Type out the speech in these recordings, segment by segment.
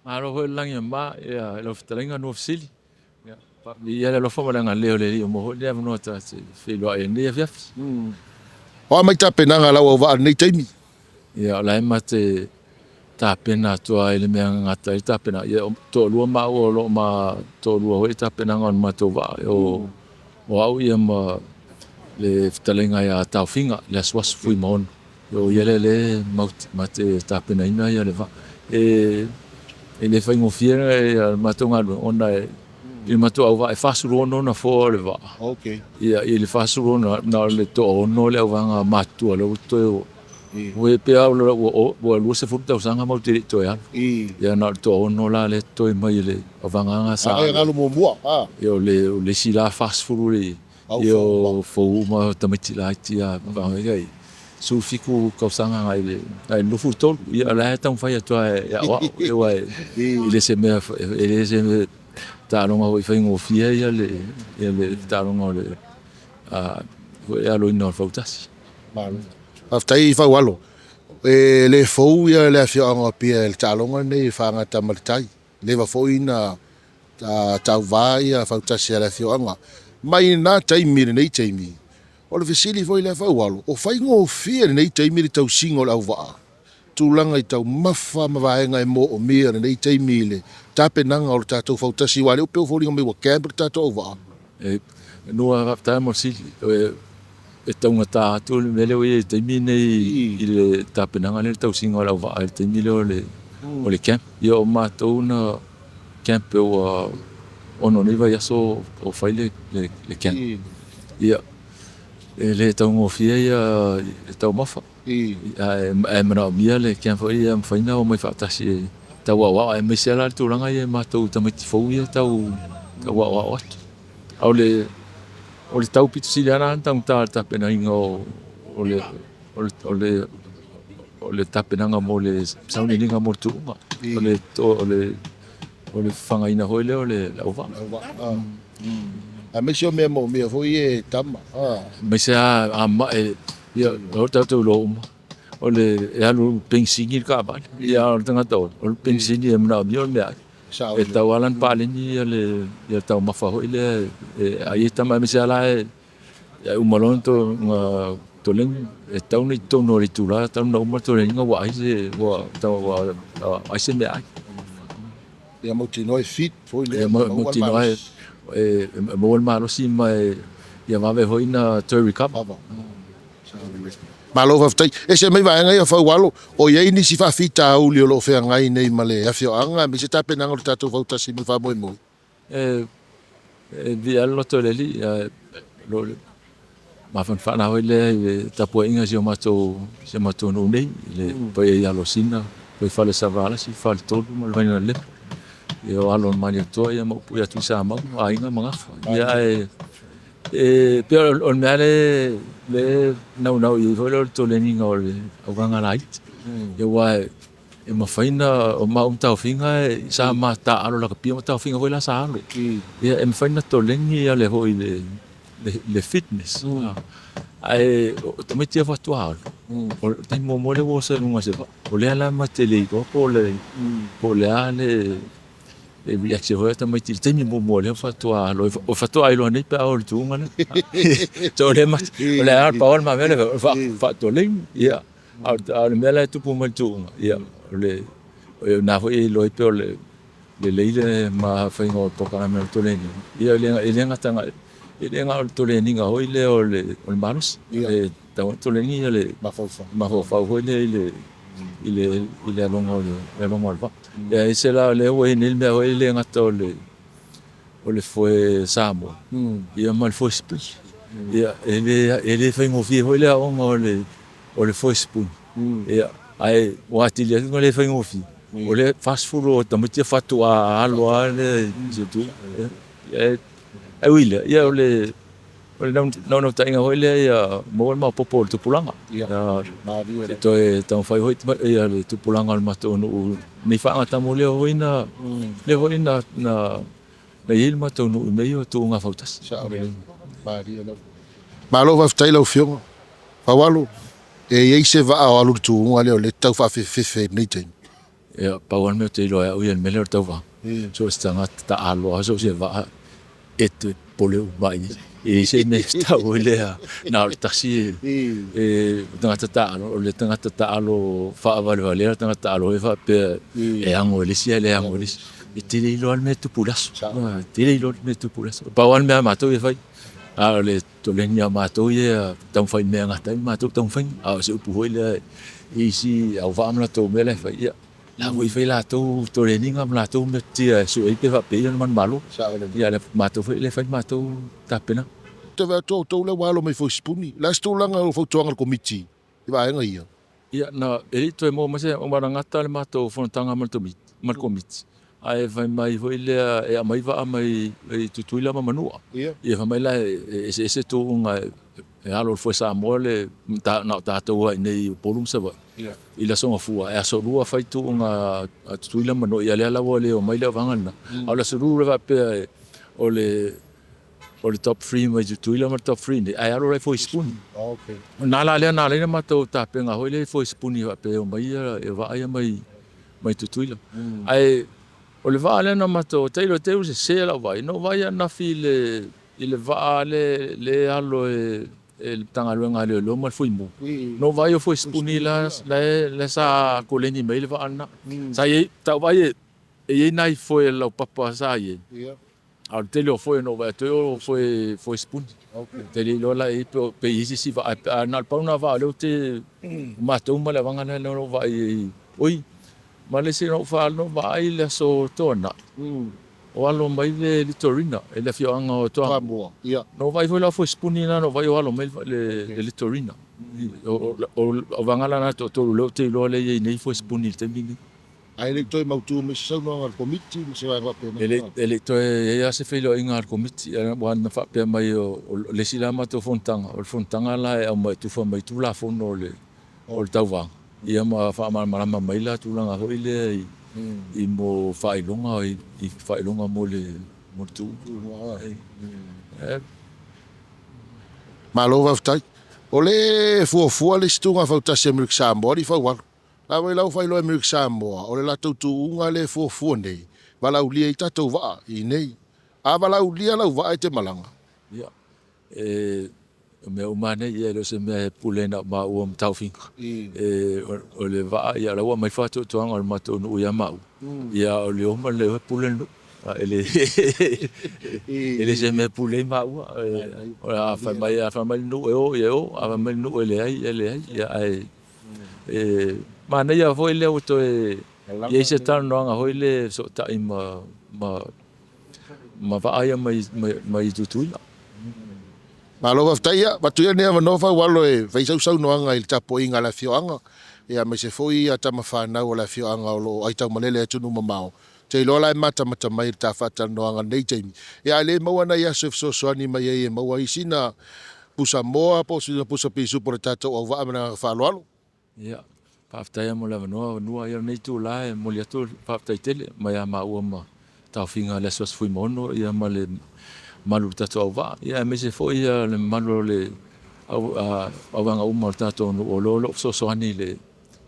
Malo foi le lagi e mama i lau fetalaiga Nuafesili. Ia, faamanuia le alofa ma le agalelei o le Alii ua maua foi lenei avanoa ta te feiloai ai i lenei afiafi. O a mai tapenaga a lau auvaa i lenei taimi? Ia, o la e ma te tapena atu lava i le mea e gata ai le tapenaga. Ia, e toalua maua o lo o ma toalua foi le tapenaga o le matou vaa, o au ma le fetalaiga ia Taofiga Leasuasu Fuimaono. O ia lea o lea e ma te tapenaina le vaa. E le faigofie le matou galuega ona i le matou auvaa e 46 nofoa o le vaa. Ia, i le 46 na o le toaono le auvaega matutua o lea ua totoe. E pei lava ua 20 tausaga matou te le i toe alu. Ia na o le toaono la lea e totoe mai o le auvaega lena sa alu. Ia o le isi la 40 ia o fou uma lava, o tamaiti laiti lava 17 tausaga agai i le 23. Ia o la e taumafai atu lava e aoao aua e le o se mea, e le o se taaloga foi faigofie le taaloga o le aloina o le fautasi. Faafetai Faualo. E le fou le afioaga o Apia i le taaloga lenei e faagata ma le tai. Leva foi na tauva fautasi a le afioaga. Mai lena taimi i lenei taimi, o le fesili foi lea Faualo, o faigofie lenei taimi le tausiga o le auvaa? Tulaga i taumafa ma vaega e moomia i lenei taimi i le tapenaga o le tatou fautasi aua o lea e pei e foliga mai ua camp le tatou auvaa. Nuu faafetai mo le fesili. E taugata atu le mea lea ua i ai i le taimi lenei i le tapenaga lea o le tausiga o le auvaa i le taimi lea o le camp. Ia o matou na camp ua 6 nei vaiaso o fai le camp. Ia e le taugofie ia taumafa, ae manaomia le camp foi lea ia mafai ona omai faatasi e tau aoao aemaise lava la tulaga ia i matou tamaiti fou ia e tau aoao atu. A o le tau pito sili lava la ona taugata o le tapenaina o le tapenaga mo le sauniuniga mo le tuuga, o le fafagaina foi lea o le auvaa. Aemaise o mea moomia foi ia e tama. Aemaise lava a mamai, ia o lea tatou te iloa uma, e alu i le penisini le taavale, a o le tagata ola, o le penisini e manaomia o le meaai. E tatau lava la ona paleni le taumafa foi lea e ai e tama, aemaise lava la e uma loa ona toleni, e tatau ona i totonu o le itula talu ona uma le toleniga ua ai se meaai. Ia mautinoa e fit foi lea. Ia mautinoa e maua le malosi ma ia vave foi ona toe recover. Malo faafetai. Ese mai vaega ia Faualo, o i ai nisi faafitauli o lo o feagai nei ma le afioaga aemaise tapenaga o le tatou fautasi ma le faamoemoe? E viia lava le loto o le Alii, o le mafanafana foi lea i le tapuaiga a si o matou nuu nei, i le paia ia Alosina, Fuaifale o Salevalasi, Faletolu ma le Vainalelepa, o alo o le Malietoa ma upu ia Tuisamau, Aiga ma Gafa. Ae pei o le mea lava lea e naunau i ai o le toleniga o le auvaega laiti. Aua e mafai ona, o maua ma Taofiga sa ma taaalo lakapi ma Taofiga foi la sa alo. E mafai ona toleni le fitness, ae o tamaiti ia faatoa alu, o le taimi muamua lea ua oso i luga o se vaa. O lea la ma te le iloa po o le a le reaction foi a tamaiti i le taimi muamua o lea faatoa alu ai, faatoa iloa nei pe a oo i le tuuga lea. So o lea na pau lava le ma mea o le faatoleni, a o le mea la e tupu mai i le tuuga, ia o lena foi e iloa ai pe lelei le ma faiga o polokalame o le toleniga. Ia e le gata o le toleniga foi lea o le malosi, ae tatau ona toleni le mafaufau foi lea i le aloga o le vaa. E ese la o lea ua i ai nei le mea foi lea e le gata o le foe Samoa ma le foe sipuni. E le faigofie foi le aoga o le foe sipuni, ae ua atili ai ona le faigofie, o le 40 o tamaiti ia faatoa alo lava lea i se tuuga. Ae ui i lea, o le naunautaiga foi lea ia maua le maopoopo o le tupulaga. Se i toe taumafai foi le tupulaga o le matou nuu ina ia faaagatama. Lea foi na i ai le matou nuu i mea ia o tuuga fautasi. Malo faafetai i lau Afioga Faualo. E i ai se vaa o alu i le tuuga lea o lea e te tau faafefefe i lenei taimi? Ia, pau lava le mea ou te iloa e au ia i le mea lea o le tauvaga, so o se tagata taaalo lava so o se vaa, e te popole uma lava i ai. E leai se mea e tau foi lea na o le tasi e tagata taaalo, o le tagata taaalo faavalevalea o le tagata taaalo foi lea faapea e ano e le isi ae le ano e le isi. E te le iloa lava le mea e tupu i le aso. E te le iloa le mea e tupu i le aso. Pau lava le mea a matou ia e fai, na o le koleni lava o matou ia e taumafai i mea e gata ai le matou taumafaiga. A o se upu foi lea i isi auvaa ma latou mea la e fai, ia o la foi e fai latou toleniga ma latou metotia e sue ai pe faapei ona manumalo. Ia o matou foi lea e fai le matou tapenaga. Ou te vaai atu o outou lea ua alo mai i Foisipuni. O le a se tulaga o fautuaga a le Komiti i vaega ia? Ia, na, e le i toe maua mai se, aua na gata le matou fonotaga ma le Komiti, ae fai mai foi lea e aumai vaa mai Tutuila ma Manua. Ia fai mai la e eseese tuuga e alo i le foe Samoa le na o tatou lava i inei i Upolu ma Savaii i le Aso Gafua, ae Aso Lua fai tuuga a Tutuila ma Manua. Ia lea la ua le omai le auvaega lena, a o le Aso Lulu lea faapea o le top 3 mai Tutuila ma le top 3 i inei, ae alo la i Foisipuni. O lena la lea na ala ai ona matou tapena foi lea i foisipuni faapea e omai vaa ia mai Tutuila. Ae o le vaa lea na matou, tailo te i ua sese lau vaai, na ou vaai ananafi i le vaa lea e alo e le Matagaluega a Leoleo ma le Fuimu, na ou vaai o foisipuni la sa koleni mai ai le vaa lena. Sa i ai, sa ou vaai e i ai nai foe laupapa sa i ai, a o le tele o foe na ou vaai atu ai o foe sipuni. Ou te le iloa la i ai pe i ai se isi vaa, ae na o le pau lena o vaa o lea ou te, o matou ma le vaega lea na ou vaai i ai. Oi, ma le isi na ou vaai i le aso Toonai, o alo mai le Littorina i le afioaga o Toamua. Na ou vaai foi la o foisipuni na, na ou vaai o alo mai le Littorina. O le vaega la lena e toatolu o lea ou te iloa lea e i ai nei foisipuni i le taimi lenei. Ae le i toe mautu mai se saunoaga a le Komiti ma se vaega faapena? E le i toe i ai lava se feiloaiga a le Komiti, aua na faapea mai o le isi la matou fonotaga, o le fonotaga la e aumai e tufa mai ai Tulafono o le tauvaga, ia ma faamalamalama mai la tulaga foi lea i mo faailoga, faailoga mo le tuua. Malo faafetai. O lea e fuafua le isi tuuga fautasi a Amerika Samoa alii Faualo. La foi la ua faailoa e Amerika Samoa, o le latou tuuga lea e fuafua nei, valaaulia ai tatou vaa i inei. A valaaulia lau vaa e te malaga? Ia, o mea uma lava nei, e le o se mea e pule na o maua ma taofiga. O le vaa, ia o la ua aumai le faatuatuaga o le matou nuu ia maua, ia a o le o ma le le o e pule le nuu. E le o se mea e pule ai maua. A fai mai le nuu e o, ia e o, a fai mai le nuu e leai, ia e leai. Ae manaia foi lea ua toe i ai se talanoaga foi lea e fesootai ma vaa ia mai Tutuila. Malo faafetai. Ia, avatu ia lenei avanoa Faualo e fai sau saunoaga i le tapuaiga a le afioaga, aemaise foi tama fanau a le afioaga o lo o aitaumalele i atunuu mamao. Ou te iloa la e matamata mai i le ta faatalanoaga i lenei taimi, ae le maua nai aso e fesoasoani mai ai e maua ai sina pusamoa po o sina pusa pisupo a le tatou auvaa ma le agaga faaaloalo. Ia, faafetai lava mo le avanoa Nua. Ia o lenei itula e momoli atu le faafetai tele mai ia maua ma taofiga o le Asiasi Fuimaono ia ma le mamalu o le tatou auvaa, ia aemaise foi le mamalu o le auvaega uma o le tatou nuu o lo o fesoasoani i le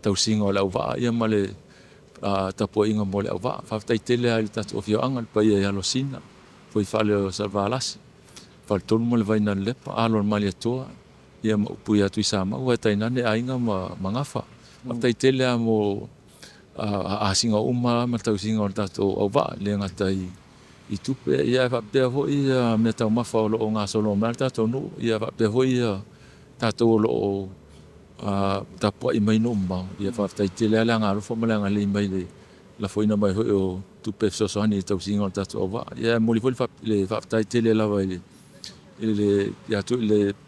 tausiga o le auvaa ia ma le tapuaiga mo le auvaa. Faafetai tele lava i le tatou afioaga, le paia ia Alosina, fuaifale o Salevalasi, Faletolu ma le Vainalelepa, Alo o le Malietoa ia ma upu ia Tuisamau ae tainane Aiga ma Gafa. Faafetai tele lava mo asiga uma ma le tausiga o le tatou auvaa, e le gata i tupe ae faapea foi mea taumafa o lo o gasolo mai lava le tatou nuu, ia faapea foi tatou o lo o tapuai mai nuu mamao, ia faafetai tele lava le agaalofa ma le agalelei mai i le lafoina mai foi o tupe e fesoasoani i le tausiga o le tatou auvaa. Ia e momoli foi le faafetai tele lava i le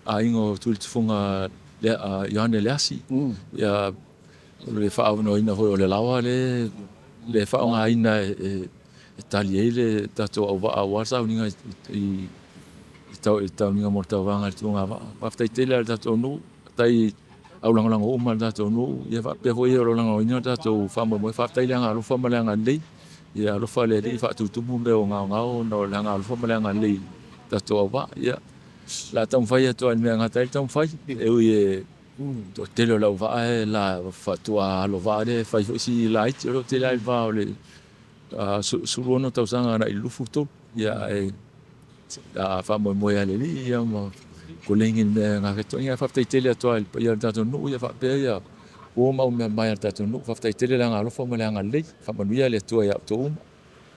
aiga o Tuiletufuga Ioane Leasi, i le faaavanoaina foi o le laoa lea e faaaogaina e tali ai le tatou auvaa aua sauniga mo le tauvaga i le tuuga vaa. Faafetai tele lava i le tatou nuu, faafetai i au lagolago uma a le tatou nuu, ia faapea foi e o lo o lagolagoina le tatou faamoemoe. Faafetai le agaalofa ma le agalelei, ia alofa le Alii faatutumu mea ua gaogao ona o le agaalofa ma le agalelei i le tatou auvaa. Ia o le a taumafai atu lava i le mea e gata ai le taumafai, e ui e Toatele o le auvaa e faatoa alo vaa lea e fai foi si laiti, o lo o tele lava i le va o le 16 tausaga agai i le 23. Ia ae a faamoemoe lava i le Alii ia ma koleni i le mea e gafatiata'i. Ae faafetai tele atu lava i le paia o le tatou nuu ia faapea ia uo ma aumeamamae a le tatou nuu. Faafetai tele le agaalofa ma le agalelei, faamanuia le Atua ia outou uma.